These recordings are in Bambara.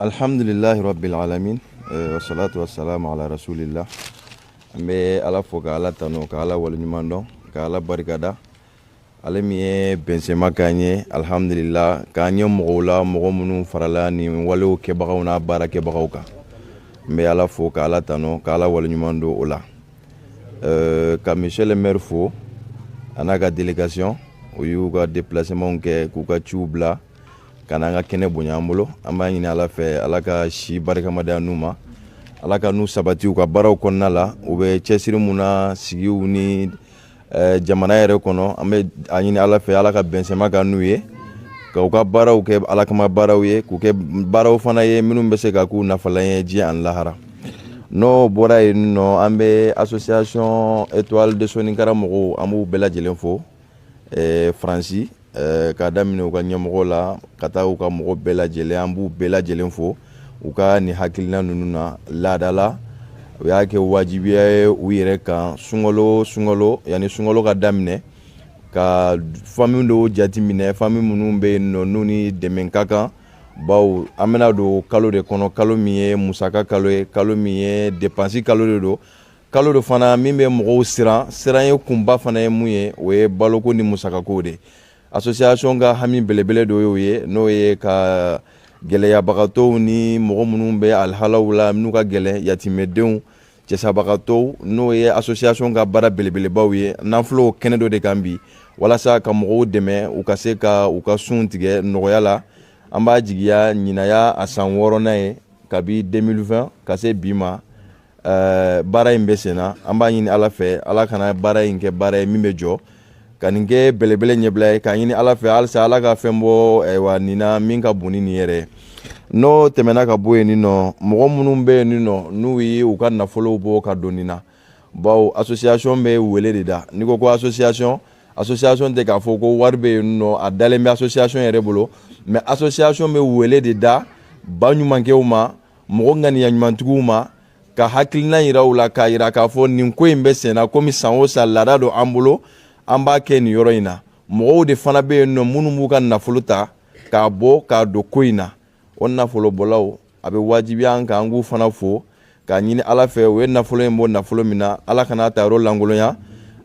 Alhamdulilahi rabbil alamin, wassalatu wassalamu ala rasulillah. An bɛ Ala fo, ka Ala tanu, ka Ala waleɲuman dɔn, ka Ala barikada, ale min ye bɛnsema k'an ye, alhamdulillah, k'an ye mɔgɔw la, mɔgɔ minnu farala nin walew kɛbagaw n'a baara kɛbagaw kan. N bɛ Ala fo, ka Ala tanu, ka Ala waleɲuman dɔn o la, ka monsieur le maire fo a n'a ka délégation. U y'u ka déplacement kɛ k'u ka ciw bila ka n'an ka kɛnɛ bonya an bolo. An b'a ɲini Ala fɛ, Ala ka si barikama di n'u ma, Ala ka n'u sabati u ka baaraw kɔnɔna la. U bɛ cɛsiri mun na sigiw ni jamana yɛrɛ kɔnɔ, an bɛ a ɲini Ala fɛ, Ala ka bɛnsɛma ka n'u ye, ka u ka baaraw kɛ Ala kama baaraw ye, k'u kɛ baaraw fana ye minnu bɛ se ka k'u nafalan ye diɲɛ ani lahara. N'o bɔra yen nɔ, an bɛ association Étoile de Soninkara mɔgɔw, an b'u bɛɛ lajɛlen fo Faransi, k'a daminɛ u ka ɲɛmɔgɔ la ka taa u ka mɔgɔ bɛɛ lajɛlen. An b'u bɛɛ lajɛlen fo u ka nin hakilina ninnu na. Laada la, u y'a kɛ wajibiya ye u yɛrɛ kan, sunkalo sunkalo, yanni sunkalo ka daminɛ, ka famille dɔw jateminɛ, famille minnu bɛ yen nɔ n'u ni dɛmɛ ka kan, bawo an bɛna don kalo de kɔnɔ, kalo min ye musaka kalo ye, kalo min ye dépense kalo de don, kalo de fana min bɛ mɔgɔw siran. Siran ye kunba fana ye mun ye? O ye baloko ni musakako de. Association ka hami belebele dɔ y'o ye, n'o ye ka gɛlɛyabagatɔw ni mɔgɔ minnu bɛ alihalaw la n'u ka gɛlɛn, yatimɛdenw, cɛsabagatɔw, n'o ye association ka baara belebelebaw ye. N'an filɛ o kɛnɛ dɔ de kan bi walasa ka mɔgɔw dɛmɛ u ka se ka u ka sun tigɛ nɔgɔya la. An b'a jigiya ɲinaya a san 6nan ye kabi 2020 ka se bi ma, baara in bɛ sen na. An b'a ɲini Ala fɛ, Ala kana baara in kɛ baara ye min bɛ jɔ, ka nin kɛ belebele ɲɛbila ye, k'a ɲini Ala fɛ halisa, Ala ka fɛn bɔ ayiwa nin na min ka bon ni nin yɛrɛ ye. N'o tɛmɛna ka bɔ yen nɔ, mɔgɔ minnu bɛ yen nɔ n'u ye u ka nafolow bɔ ka don nin na, bawo association bɛ wele de da. N'i ko ko association, association tɛ k'a fɔ ko wari bɛ yen nɔ, a dalen bɛ association yɛrɛ bolo, mais association bɛ wele de da ba ɲumankɛw ma, mɔgɔ ŋaniya ɲumantigiw ma, ka hakilina yira u la, k'a yira k'a fɔ nin ko in bɛ sen na. Komi san o san laada don an bolo, an b'a kɛ nin yɔrɔ in na. Mɔgɔw de fana bɛ yen nɔ minnu b'u ka nafolo ta k'a bɔ k'a don ko in na. O nafolobɔlaw, a bɛ wajibiya an kan an k'u fana fo, k'a ɲini Ala fɛ, u ye nafolo in bɔ nafolo min na, Ala kana ta yɔrɔ lankolonya,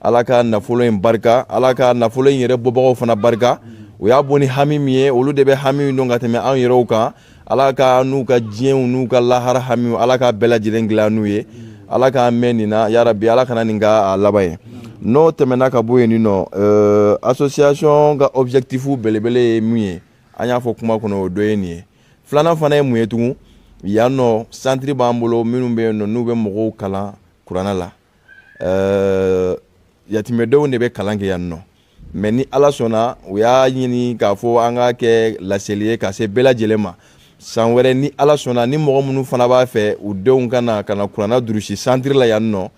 Ala ka nafolo in barika, Ala ka nafolo in yɛrɛ bɔbagaw fana barika. U y'a bɔ ni hami min ye, olu de bɛ hami dɔn ka tɛmɛ anw yɛrɛw kan. Ala ka n'u ka diɲɛw n'u ka lahara hamiw, Ala ka bɛɛ lajɛlen dilan n'u ye. Ala k'an mɛn nin na yarabi, Ala kana nin ka laban ye. N'o tɛmɛna ka bɔ yen nɔ, association ka objectif belebele ye mun ye? An y'a fɔ kuma kɔnɔ, o dɔ ye nin ye. Filanan fana ye mun ye tugun? Yan nɔ, centre b'an bolo minnu bɛ yen nɔ n'u bɛ mɔgɔw kalan kuranɛ la. Yatimɛdenw de bɛ kalan kɛ yan nɔ, mais ni Ala sɔnna, u y'a ɲini k'a fɔ an ka kɛ laseli ye ka se bɛɛ lajɛlen ma. San wɛrɛ, ni Ala sɔnna, ni mɔgɔ minnu fana b'a fɛ u denw ka na ka na kuranɛ durusi centre la yan nɔ,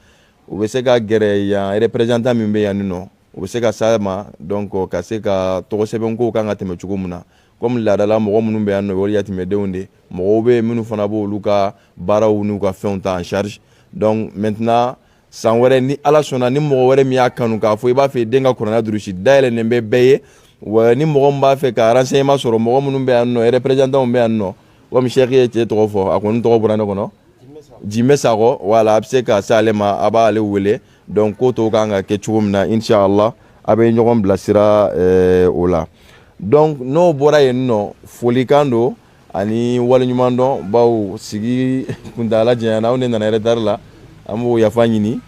u bɛ se ka gɛrɛ yan représentant min bɛ yan nɔ, u bɛ se ka s'a ma. Donc ka se ka tɔgɔ sɛbɛnkow kan ka tɛmɛ cogo min na, komi laadala mɔgɔ minnu bɛ yan nɔ, o ye yatimɛdenw de. Mɔgɔw bɛ yen minnu fana b'olu ka baaraw n'u ka fɛnw ta en charge. Donc maintenant, san wɛrɛ, ni Ala sɔnna, ni mɔgɔ wɛrɛ min y'a kanu k'a fɔ i b'a fɛ i den ka kuranɛ durusi, dayɛlɛnnen bɛ bɛɛ ye. Wa ni mɔgɔ min b'a fɛ ka renseignement sɔrɔ, mɔgɔ minnu bɛ yan nɔ, représentant bɛ yan nɔ, komi Cheikh ye cɛ tɔgɔ fɔ, a kɔni tɔgɔ bɔra ne kɔnɔ, Jime Sakɔ, wala a bɛ se ka se ale ma, a b'ale wele. Donc ko tɔw kan ka kɛ cogo min na, inshallah, a bɛ ɲɔgɔn bilasira o la. Donc n'o bɔra yen nɔ, folikan don ani waleɲuman dɔn, bawo sigi kuntaala janyana, anw de nana retard la, an b'o yafa ɲini.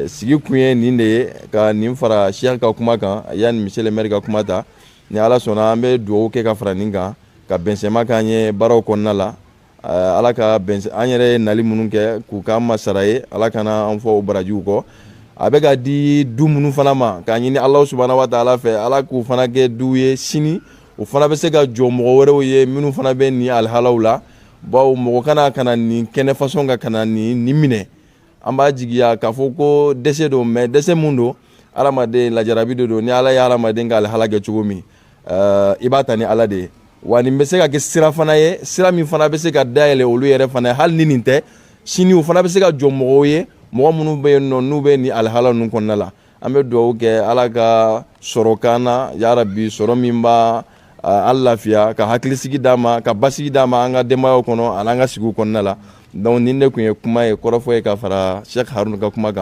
Sigi kun ye nin de ye, ka nin fara Cheikh ka kuma kan yanni monsieur le maire ka kuma ta. Ni Ala sɔnna, an bɛ dugawu kɛ ka fara nin kan, ka bɛnsɛma k'an ye baaraw kɔnɔna la. Ala ka bɛn an yɛrɛ ye nali minnu kɛ k'u k'an masara ye, Ala kana an fɔ o barajiw kɔ. A bɛ ka di du minnu fana ma, k'a ɲini Ala subahana wa taala fɛ, Ala k'u fana kɛ du ye sini o fana bɛ se ka jɔ mɔgɔ wɛrɛw ye minnu fana bɛ nin alihalaw la, bawo mɔgɔ kana ka na nin kɛnɛ façon ka na nin minɛ. An b'a jigiya k'a fɔ ko dɛsɛ don, mais dɛsɛ mun don? Hadamaden lajarabi de don. Ni Ala ye hadamaden ka alihala kɛ cogo min, i b'a ta ni Ala de ye. Wa nin bɛ se ka kɛ sira fana ye, sira min fana bɛ se ka dayɛlɛ olu yɛrɛ fana ye. Hali ni nin tɛ, sini u fana bɛ se ka jɔ mɔgɔw ye, mɔgɔ minnu bɛ yen nɔ n'u bɛ nin alihala ninnu kɔnɔna la. An bɛ dugawu kɛ, Ala ka sɔrɔ k'an na yarabi, sɔrɔ min b'a an lafiya, ka hakilisigi d'an ma, ka basigi d'an ma an ka denbayaw kɔnɔ ani an ka sigiw kɔnɔna la. Donc nin de tun ye kuma ye, kɔrɔfɔ ye ka fara Sheikh Haruna ka kuma kan.